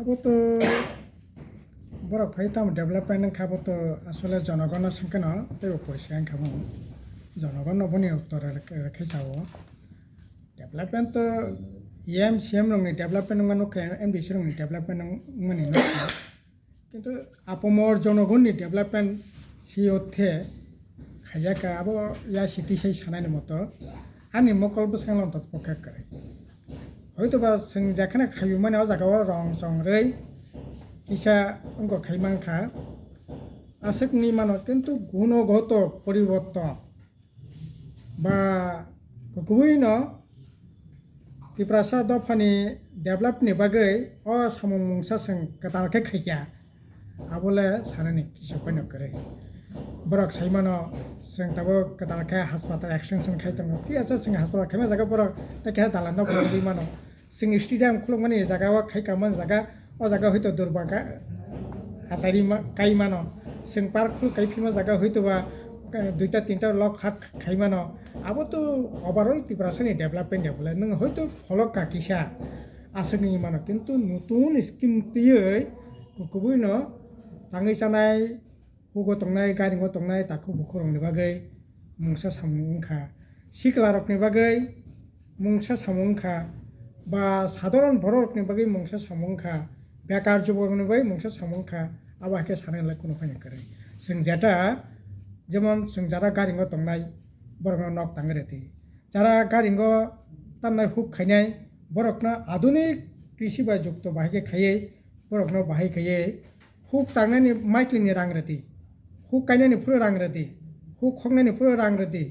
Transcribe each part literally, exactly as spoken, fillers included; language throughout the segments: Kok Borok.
Abo to borok phai tamo development wngkha, abo to asole jonogono swngkheno teibo poisa wngkha mo. Jonogono boni uttor rwkhe sao. Development to E M, C M rokni development wngma nukha, M D C rokni development wngmani nukha. Kintu apomor jonogonni development si othe khaijaka, abo ya siti sai sanani moto ani mokol bwskango longthok pokhe kwrwi. Hoitoba chwng jekheno khaimani o jagao rong chongrwi kisa wngkha khaimankha, aswkni mano, kintu gunogoto poriborton ba kubui no Tiprasa dophani develop ni bagwi o samung mungsa chwng kwtal khe khaikha, abole sanani kisa phano kwrwi. Borok saimano chwng tabuk kwtal khe haspatal extension khai tongo, thik ase, chwng haspatal khaima jaga borok tei khe dalan no borok rwi mano. Chwng stadium khulukmani jaga o khai kamani jaga, o jaga hoito durba ka-, achari ma-, kai mano. Chwng park khuluk kai phima jaga hoito ba, eh, duita tinta lok hat khai mano. Abo to overall Tiprasa ni development ya bole. Nwng hoito pholok ka kisa aswk ni mano, kintu nutun scheme twiwi kubui no tangwi chanai hugo tongnai, garingo tongnai takhuk bukhuk rokni bagwi mungsa samung wngkha, sikla rokni bagwi mungsa samung wngkha, ba sadharon borok rokni bagwi mungsa samung wngkha, bekar jubok rokni bagwi mungsa samung wngkha, abo hai khe sanai lai kunu phai kwrwi. Chwng jeta, jemon chwng jara garingo tongnai borokno nok tangwi rwdi, jara garingo tamnai huk khainai borokno adunik krisi bai jukto bahai khe khaiwi borokno bahai khaiwi huk tangnani maiklingni rang rwdi, huk kainani phuru rang rwdi, huk khoknani phuru rang rwdi,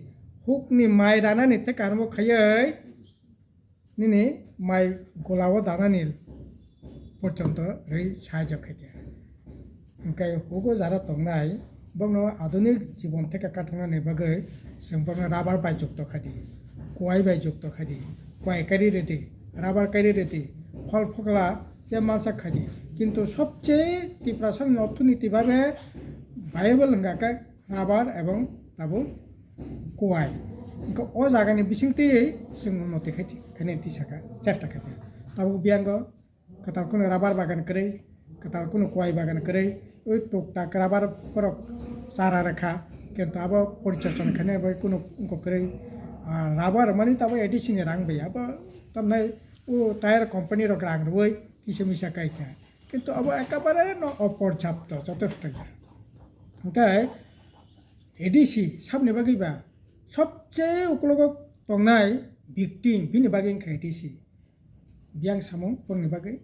hukni mai ranani tei karmo khaiwi nini mai golao danani porjonto rwi sahajyo khaikha. Hwnkhe hugo jara tongnai, bokno adunik jibon theka kathoknani bagwi chwng bokno rubber bai jukto khaidi, kuai bai jukto khaidi, kuai kari rwdi, rubber kari rwdi, phol phokla je mansa khaidi. Kintu sobche Tiprasani orthoniti babe viable hwnkha khe rubber ebong tabuk kuai. Hwnkhe o jagani bisingtwi chwng unnoti khaidi, khainai twi saka, chesta khaidi. Tabuk biyango kwtal kunu rubber bagan kwrwi, kwtal kunu kuai bagan kwrwi, ui tuktak rubber borok chara rwkha, kintu abo porichorchana khainai bai kunu wngkha kwrwi. Ah, rubber mani tabo A D C ni rang bai, abo tamnai o tire company rok rang rwui kisa misa kaikha, kintu abo ekabare no oporjapto, jotosto ya. Hwnkhe A D C saboni bagwi ba sobche ukologo tongnai victim bini bagwi wngkha A D C. Biyang samung borokni bagwi.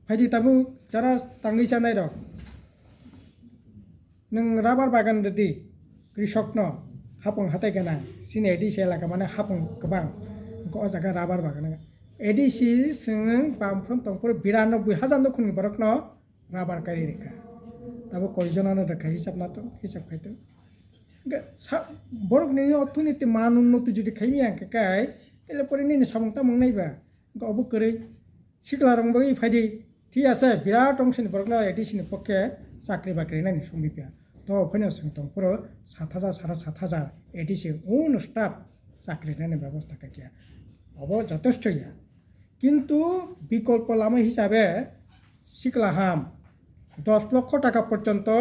Phaidi tabuk jara tangwi chanai rok. Nwng rubber bagan rwdi, krishokno, hapung hatai gwnang, chini A D C elaka mane hapung kwbang, hwnkhe o jaga rubber bagan. A D C chwng Bamfront tongphuru biranoboi hajar nukhungni borokno rubber kari rikha. Tabuk koijonano rikha hisab nato, hisab khaito. Hwnkhe sa-, borokni orthoniti man unnoti jodi khaimaya hwnkhe kai, tele pore nini samung tamung naiba. Hwnkhe obo kwrwi sikla rok bagwi phaidi, thik ase, birat ongsoni borokno A D C ni pokhe chakri bakri nani songwi pia. To phano chwng tongphuru sat hajar, sara sat hajar A D C un staff chakri nani bebosta khaikha. Obo jotesto ya. Kintu bikolpo lama hisabe sikla ham dos lokho taka porjonto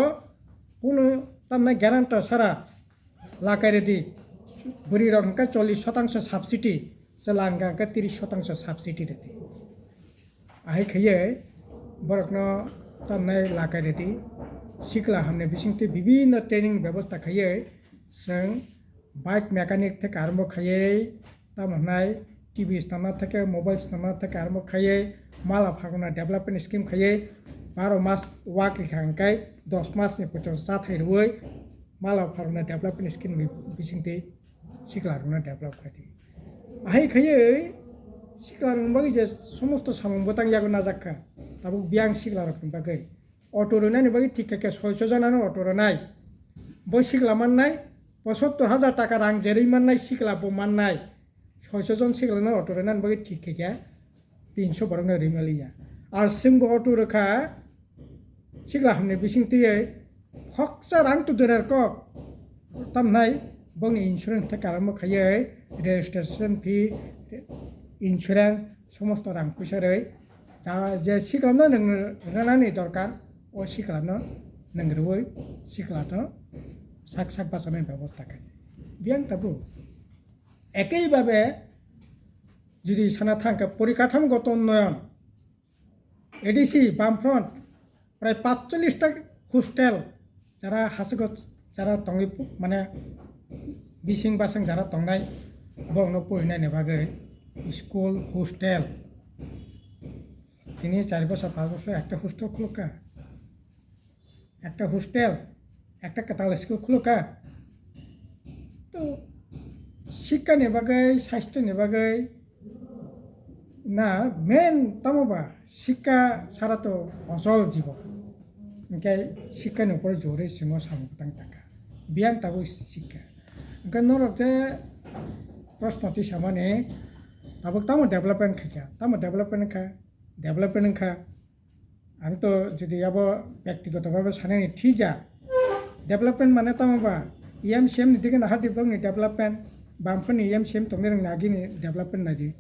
kunu tamnai guarantor sara lakai rwdi. Bwrwi rok hwnkhe chollish shotangso subsidy, chwla hwnkhe hwnkhe trish shotangso subsidy rwdi. Ahai khaiwi borokno tamnai lakai rwdi. Sikla hamni bisingtwi bibinno training bebosta khaiwi chwng bike mechanic theke arombo khaiwi, tamo hwnai T V swnamna theke, mobile swnamna theke arombo khaiwi, mala phalguna development scheme khaiwi, baro mas wak rikha hwnkhe dos masni poito chathai rwui, mala phalguna development scheme ni bisingtwi siklarokno develop khaidi. Ahai khaiwi siklarokni bagwi je somosto samung bwtang yago najakha, tabuk biyang siklarokni bagwi. Auto rwnani bagwi thik khe khe soiso jonano auto rwnai. Bo sikla mannai, pochattor hajar taka rang jerwi mannai, sikla bo mannai. Soiso jon siklano auto rwnani bagwi thik khe khe tinso borokno rwi maliya. Ar chwngbo auto rwkha, sikla hamni bising twiwi khoksa rang tu durer kok. Tamnai bongni insurance tei karamo khaiwi registration fee, insurance somosto rang puisa rwi Ja-, je sikla no nwng rwnani dorkar, o sikla no nwng rwui sikla no sak sak bachani bebosta khai. Biyang tabuk. Ekei babe jodi sana thangkha porikatham goto unnoyon, A D C, Bamfront, prai patchollish ta hostel, jara hasago, jara tongwi pu-, mane bising basing jara tongnai, borokno porinani bagwi school, hostel. Tini char bosor, panch bosor ekta hostel khulukha. Ekta hostel, ekta kwtal school khulukha. To sikkani bagwi, sasthoni bagwi na main tamo ba sikka sara to osol jibon. Hinkhe sikkani upor jorwi chwngno samung tang taka. Biyang tabuk sikka. Hinkhe norok je proshno tisamani tabuk tamo development khaikha, tamo development kha, development wngkha. Ang to jodi abo byaktigoto bhabe sanani thik ya. Development mane tamo ba? E M C M ni digi nahardi borokni development, Bamfront ni E M C M tongnai rokni agini development naidi.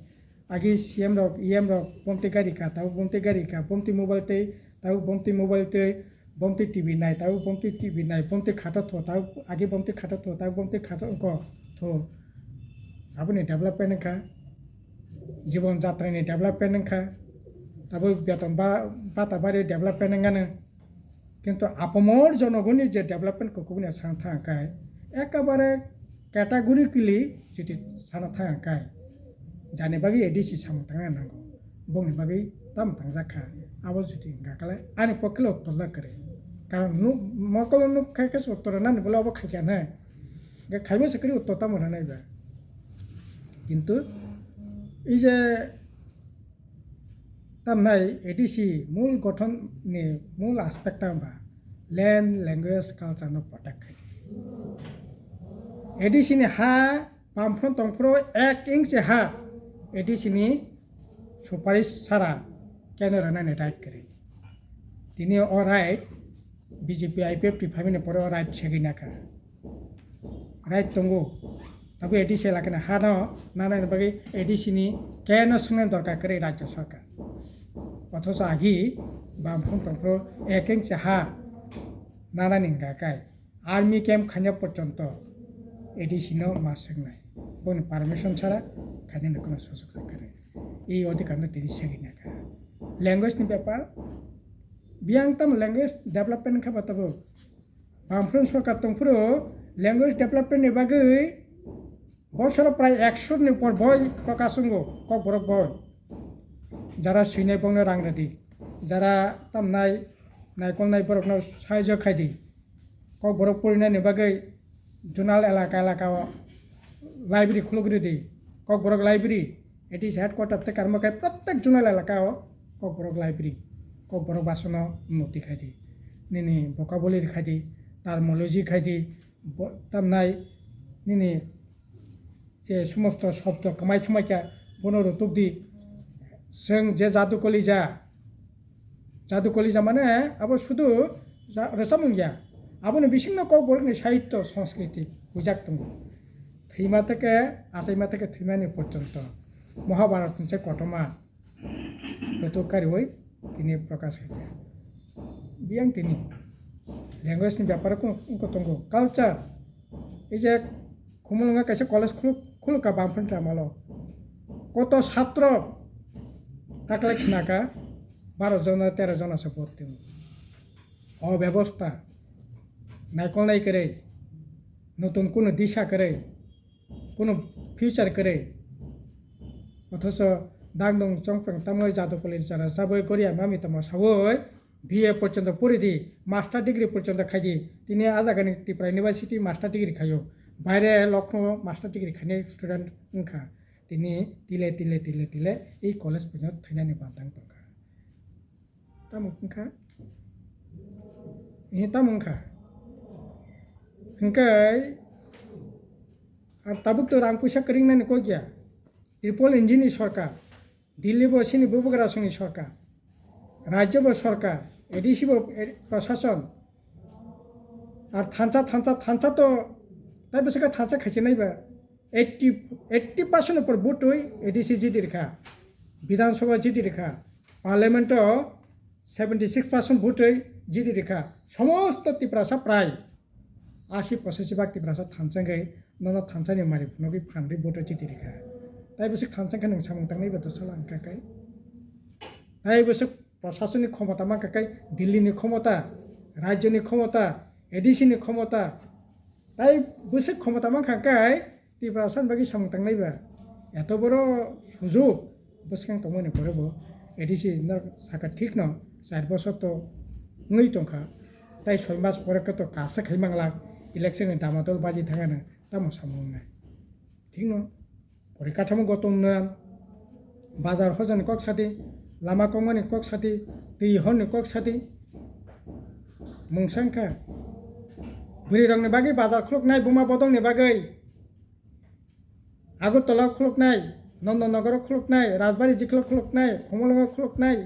Agi C M rok, E M rok, bomtwi gari ka, tabuk bomtwi gari ka, bomtwi mobile tei, tabuk bomtwi mobile tei, bomtwi T V nai, tabuk bomtwi T V nai, bomtwi khato tho, tabuk agi bomtwi khato tho, tabuk bomtwi khato wngkho tho. Aboni development wngkha, jibon jatrani development wngkha, tabuk beton ba-, bata bari development wngkha nw. Kintu apamor jonogoni je development kokuboni sang thang khai, ekabare categorically jodi sana thang khai, jani bagwi A D C samung tangna nango, bongni bagwi tamo tangjak kha, abo jodi wngkha kale ani pokhe le uttor da kwrwi. Karon nu-, mokolo nuk khai khe se uttor nani bole abo khai kha nai. Hingkhe khaima se kwrwi uttor tamo rwnai ba. Kintu ei je tamnai A D C mul gothon ni mul aspect tamo ba land, language, culture no protect khai. A D C ni ha Bamfront tongphuru ek inch ha A D C ni suparish sara keno rwnani right kwrwi. Tini o right B J P I P F T phaimani pore o right segwi nakha. Right tongo. Tabuk A D C elakani hano nanani bagwi A D C ni keno swngnani dorkar kwrwi Rajya Sarkar. Othocho agi Bamfront tongphuru ek inch ha nanani wngkha kai army camp khaina porjonto A D C no ma swngnai. Boni permission chara khainani kono sujuk se kwrwi. Ei odhikar no tini segwi nakha. Language ni bepar, biyang tamo language development wngkha ba tabuk. Bamfront sorkar tongphuru language development ni bagwi bosoro prai ekshor ni upor boi prokash wngo, Kokborok boi. Jara swinai bongno rang rwdi, jara tamnai naikolnai borokno sahajyo khaidi. Kokborok porinani bagwi zonal elaka elaka o library khuluk rwdi, Kokborok library, it is headquarter tei karmo khe protek zonal elaka o Kokborok library, Kokborok basono unnoti khaidi, nini vocabulary khaidi, terminology khaidi, bo-, tamnai nini je somosto shobdo kwmai thangmai kha, bono rwtwk di. Chwng je jadu kolija, jadu kolija mane abo sudu ja-, rwchapmung ya, aboni bisingno Kokborokni sahityo, sanskriti huijak tongo. Thwima theke, achaima theke thwimani porjonto Mahabharat ni se kothoma. Betul kariwi tini prokash khaikha. Biyang tini language ni bepar wngkha tongo, culture. Ei je Khumulwngo kaisa college khuluk-, khulukha Bamfront Ramalo. Koto satro takle khnakha baro jona tero jona se bhorti wngo. O bebosta naikol nai kwrwi, notun kunu disa kwrwi, kunu future kwrwi. Othocho dangdong chongprang tamwi jadu koli chara chabwi goria mami tamo sawi B A porjonto pori di, master degree porjonto khai di. Tini a jagani Tripura University master degree khaio. Baire Lucknow master degree khainai student wngkha. Tini tile, tile, tile, tile ei college poino thainani bantang tongkha. Tamo wngkha? Ee, tamo wngkha? Hingkhe, ar tabuk to rang puisa kwrwng nani kok ya. Triple engine ni sorkar, Delhi bo chini bubagra songni sorkar, rajyo bo sorkar, A D C bo, eh, prosason, ar thansa, thansa, thansa to, tai bwswk khe thansa khaichinai ba, eighty, eighty percent upor vote wi A D C jiti rikha, Bidhan Sabha jiti rikha, Parliament o seventy six percent vote ri jiti rikha. Somosto Tiprasa prai asi pochashi bhag Tiprasa thansa wngwi nono thansa ni mari phunugwi phan ri vote ri jiti rikha. Tai bwswk thansa wngkha nwng samung tangnai ba dosa lang kha kai. Tai bwswk prasasoni khomota mankha kai, Delhi ni khomota, rajyo ni khomota, A D C ni khomota. Tai bwswk khomota mankha kai, Tiprasa ni bagwi samung tangnai ba. Eto boro sujuk bwskang tongmani pore bo A D C no saka thik no char bosor to wngwi tongkha. Tai soi mas pore khe to kasa khai manglak, election ni damadol baji thangano tamo samung wngnai. Thik no? Pori kathamo gotom nang, bazar hojani kok sadi, lama kongmani kok sadi, twi horni kok sadi. Mungsa wngkha. Bwrwi rokni bagwi bazar khuluknai, buma bodongni bagwi. Agartala khuluknai, Nandanagar khuluknai, Rajbari jiklo khuluknai, Khumulwngo khuluknai.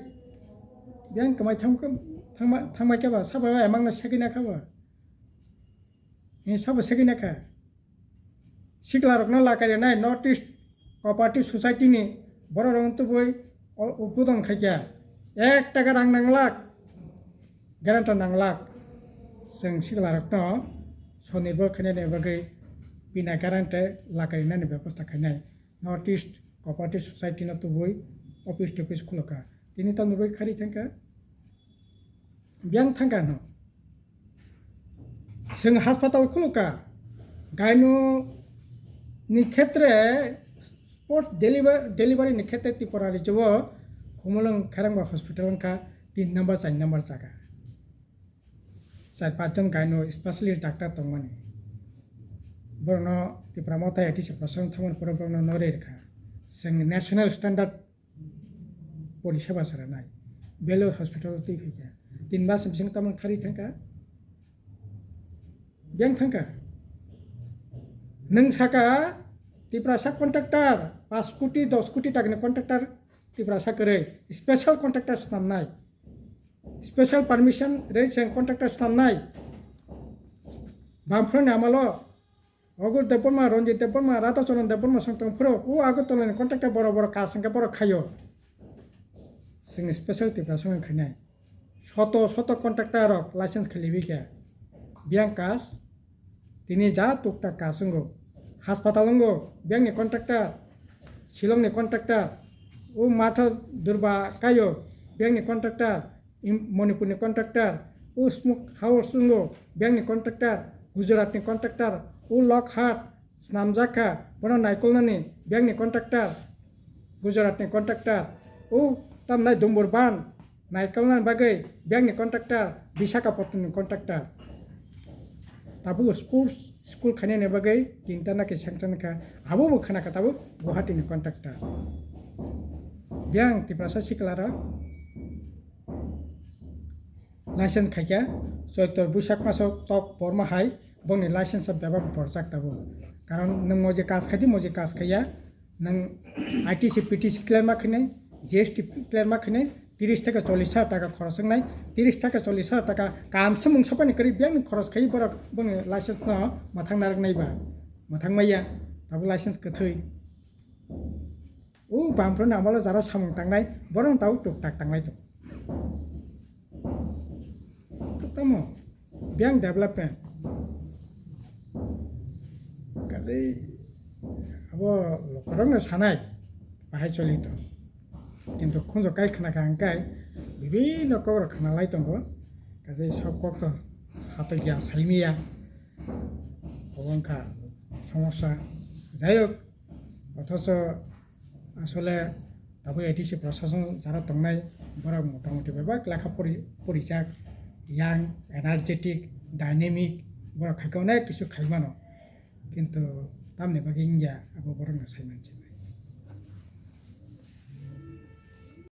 Biyang kwmai thang-, thangma-, thangmai khe ba, sabo emang no segwi na kha ba. Ni sabo segwi na kha. Sikla rokno lakai rwnai North East Cooperative Society ni borok rok tubui o-, udbodon khai kha. Ek taka rang nanglak, guarantor nanglak. Chwng sikla rokno sonirbhor khainani bagwi bina guarantor lakai rwnani bebosta khainai. North East Cooperative Society no tubui office topis khulukha. Tini tamni bagwi khari thangkha. Biyang thangkha no. Chwng hospital khulukha. Gaino ni khetre sports deliver-, delivery ni khetre Tripura rajyo o Khumulwng Khairangba hospital wngkha tin number, char number jaga. Char panch jon gaino specialist doctor tongmani. Borokno Tipra Motha A D C prasasong thangmani pore borokno norwi rwkha. Chwng national standard poriseba se rwnai. Belur hospital twi phaikha. Tin mas bising tamo khari thangkha. Biyang thangkha. Nwng saka Tiprasa contractor, paanch koti, dos koti takani contractor Tiprasa kwrwi. Special contractor snamnai. Special permission rwi chwng contractor snamnai. Bamphro ni amalo Ogur Debbarma, Ranjit Debbarma, Radhacharan Debbarma song tong phuru, o Agartala ni contractor borok borok kas hwnkhe borok khaio. Chwng special Tiprasa wng khainai. Soto, soto contractor rok license khaliwi khe. Biyang kas, tini ja tukta kas wngo. Hospital wngo, biyang ni contractor, Shillong ni contractor, o matha durba kaio, biyang ni contractor, Im-, Manipur ni contractor, o smoke house wngo, biyang ni contractor, Gujarat ni contractor, o Lockhart, snamjak kha, bono naikolnani biyang ni contractor, Gujarat ni contractor, o tamnai Dumburban, naikolnani bagwi biyang ni contractor, Visakhapatnam ni contractor. Tabuk sports school khainani bagwi tinta naki sanction kha, abo bo khana kha tabuk Guwahati ni contractor. Biyang Tiprasa sikla rok license khaikha, Choitor Buisak maso tok borma hai bongni license o bebak borjak tabuk. Karon nwng moje kas khaidi, moje kas khaiya, nwng I T C, P T C clear ma khainai, G S T clear ma khainai, tiris theke chollish hajar taka khoros wngnai, tiris theke chollish hajar taka kam se mungsa pani kwrwi biyang ni khoros khai borok bongni license no mwthang narwk nai ba, mwthang maya, tabuk license kwthwi. O bamphro ni amalo jara samung tangnai, borok tabuk tuk tak tanglai tongo. Tamo biyang development. Kaje abo lokorok no sanai, bahai choli tong. Kintu khunjo kai khna kha hwnkhe bibinno kok rok khna lai tongo. Kaje sok kok to satokya, saimaya. Obo wngkha somosya. Jai hok, othocho asole tabuk A D C prashason jara tongnai, borok motamoti bebak lekha pori-, porijak, young, energetic, dynamic, borok khaikhe onek kisu khaimano. Kintu tamni bagwi wngya, abo borokno saimansinai.